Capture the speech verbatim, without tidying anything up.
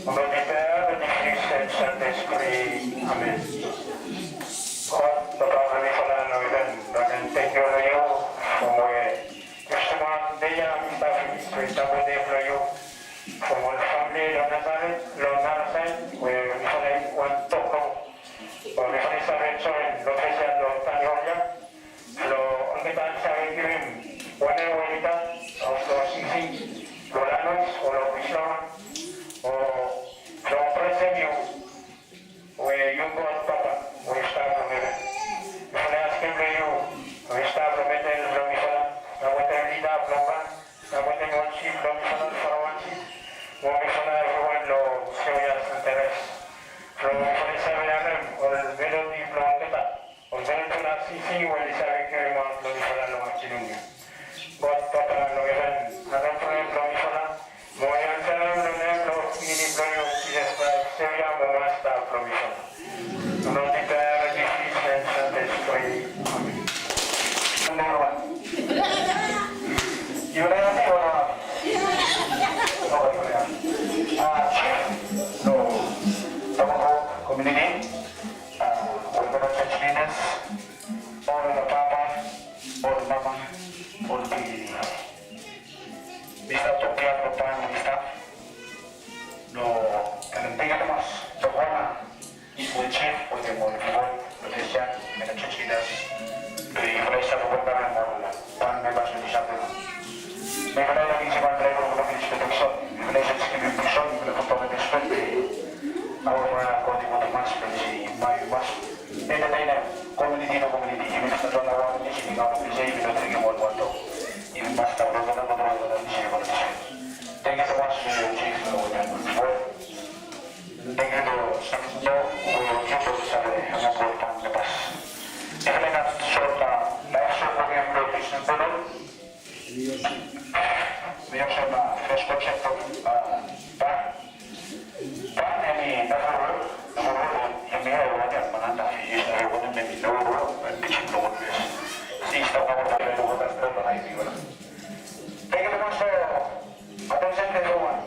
Blong Pita, blong Pikin, blong Sande Spri. Amen. God, Papa blong mifala long heven, mi ken tenkyu long yu from we yu stat dei ya, mi stap, we tabu dei blong yu from ol famili long Nasaret, long nara saed we mifala i wan tok long, we mifala i save joen long fes ya long taon hol ya. Long olgeta i save givim wanem we i stap, o long singing, long lanwis, o long wisdom, o long presem yu, we yu God Papa we i stap long heven. Mifala i askem long yu we i stap long middle blong mifala, na wetem lida blong band, na wetem ol sif blong mifala, folowa sif, mo mifala evriwan long Sevias Anteres. Blong mifala i save harem ol melodi blong olgeta ol grenfala sisi we oli save givimaot long mifala long aftanun ya. God Papa long heven, harem prei blong mifala, mo yu ansarem long nem blong Pikinini blong yu, Jisas Kraes, Sevia mo Masta blong mifala. Blong Pita, blong Pikin, blong Sande Spri. Amen. Number one. Yu no happy o no happy? No, yu no happy. Ah, chief, no. Tama ko community. Ah, ol church leaders, ol papa, ol mama, ol pikinini. Mi stap tok ya long taem we mi stap long taem, tenkyu tumas long wan ol chief wetem ol pipol, long ples ya, wetem church leaders, we yufala i stap welkamem ol band members long disa program. Mifala i laik givim wan draiv blong finis benediction. Mifala i jes givim big song, mifala putum wan respect we Awe, God i gud tumas, blong yu si, yumi mas entetenem komuniti long komuniti. Yumi mas stap long wan isi ting, awe, blong yu si yumi no dringim wan wato. Yumi mas stap long wato, wato, wato, isi wato. Tenkyu tumas long yu, Jisas, long wanem, tenkyu long stap long yu, yu blong save hangap long taem long pas. Yufala i gat sot, a, laef sot blong hem blong Krismas Tebol. Mi olsem, a, fes konsep blong, a, band. Band hemi naforo, naforo, hemi wanem, mananta, hemi wanem, hemi naforo, hemi pijin blong fes. Si stap naforo, naforo, naforo, naforo. Tenkyu tumas long atensen blong evriwan.